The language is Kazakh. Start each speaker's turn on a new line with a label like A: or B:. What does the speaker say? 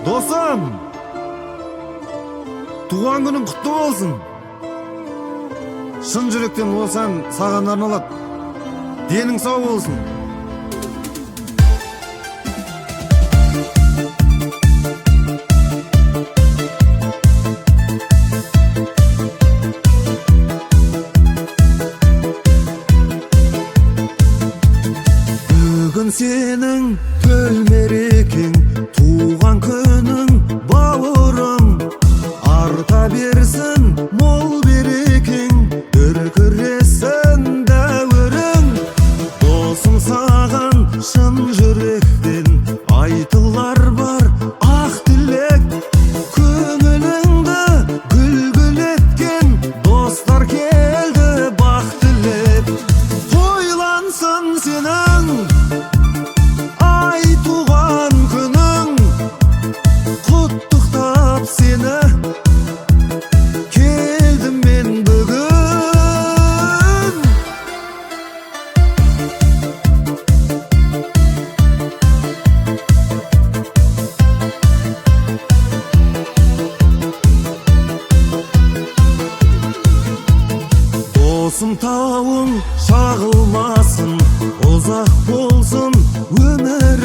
A: Досым, туған күнің құтты болсын. Шын жүректен осы ән саған арналады. Денің сау болсын. Бүгін сенің төл мерекең, туған күнің, бауырым. Арта берсін мол берекең, дүркіресін дәуірің. Досым, саған шын жүректен айтылар бар ақ тілек. Көңіліңді гүл-гүл еткен достар келді бақ тілеп. Тойлансын сенің ай туған күнің, құттықтап сені келдім мен бүгін. Досым, тауың шағылмасын, ұзақ болсын өмір.